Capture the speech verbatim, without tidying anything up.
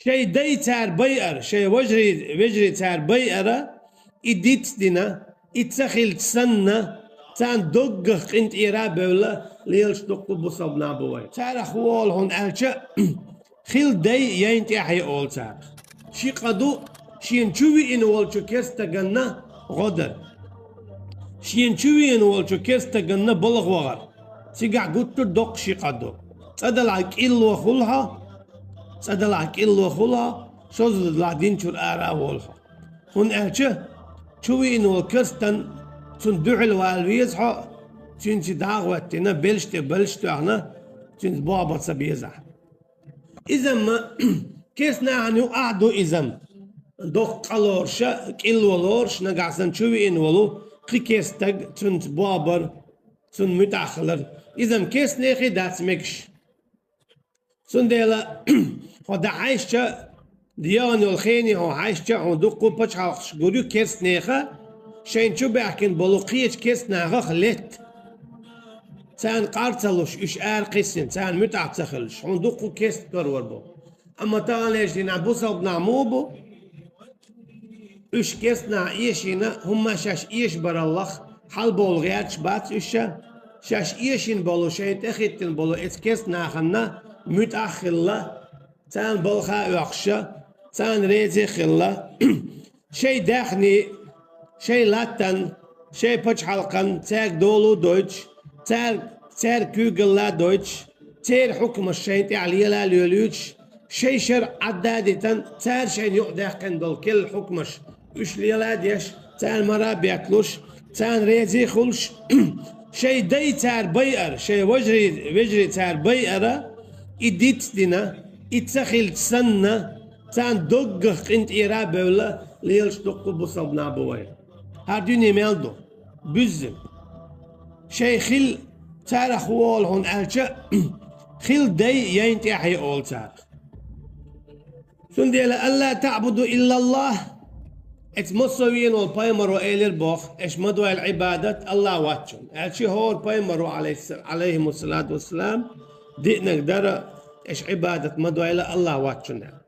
Шай дай цар байар, шай вежарий, вежарий цар байара, и дицдина, и ца хилча санна, царна доггах къинтӀера а бевлла, лелаш дуккха бусалба нах бу вай. Царах хӀу оал хьуна аьлча, хила дай яйна тӀехье оал царах. Ши къа ду, шена чу виъна волчу керстаганна гӀо дар. Шена чу виъна волчу керстаганна балха вахар. Цигахь гуттар а доккха ши къа ду. ЦӀа далахь кӀилло хуьлу хьо, цӀа далахь кӀилло хуьлу хьо, шозза далахь дин чуьра ара а волу хьо. ХӀунда аьлча чу виъна волу керстан цунна дуьхьал вала веза хьо, цуьнца дӀа а гӀоьттина, белш тӀе белш а тоьхна, цуьнца бохург ца безахь. Иза-м керста нахана юкъахь а ду иза-м. Доккха къа лоруш а, кӀилло лоруш, нагахь санна чу виъна волу кхин керста стаг, цуьнца бохург, цунна муьтӀахь хилар. Иза-м керста нехан а дац мегаш. Цундела хьо дӀахьаьжча, дегӀан йолу хене хьо хьаьжча, хьуна дуккха а пачхьалкхаш гур ю керста нехан, шайна чу баьхкина болу кхечу керста нахах летта. Царна къар ца луш, уьш ара кхиссина, царна муьтӀахь ца хилча, хьуна дуккха а керста карор бу. Амма таханлерчу дийнахь бусалба нах муха бу? Уьш керста нах эшийна, хӀумма шаьш эшабараллах, хьалабовла гӀерташ бац уьш ша. Шаьш эшийна болу, шайна тӀехӀиттина болу эцу керста нахана муьтӀахь а хилла, царна балха а оьхуш ша, царна реза а хилла, шайн даьхни, шайн латтан, шайн пачхьалкхан цаьрга дола а дойтуш, цаьрга, цаьрга куьйгалла а дойтуш, церан хьукмаш шайна тӀехь лела а лелуьйтуш, шайн шарӀ Ӏадда а дитан, цара шайна юкъадаьккхина долу керла хьукмаш уьш лела а деш, царна мара а бетталуш, царна реза а хуьлуш, шайн дай цара байара, шайн вежарий, вежарий цара байара, и дицдина, и ца хилча санна, царна доггах къинтӀера а бевлла, лелаш дуккха а бусалба нах бу вай. ХӀара дуьне мел ду? Буьззина. Шайн хила, царах хӀу оал хьуна аьлча, хила дай яйна тӀехье оал царах. Цундела: «Алла таъбуду иллаллах». Эцу массо а веана волу пайхамаро элира боху: «Аша ма дойла Ӏибадат Аллах воцчунна». Аьлча хӀора пайхамаро, алейхи-, алейхимуссалату вассалам, диънарг дара: «Аша Ӏибадат ма дойла Аллах воцчунна».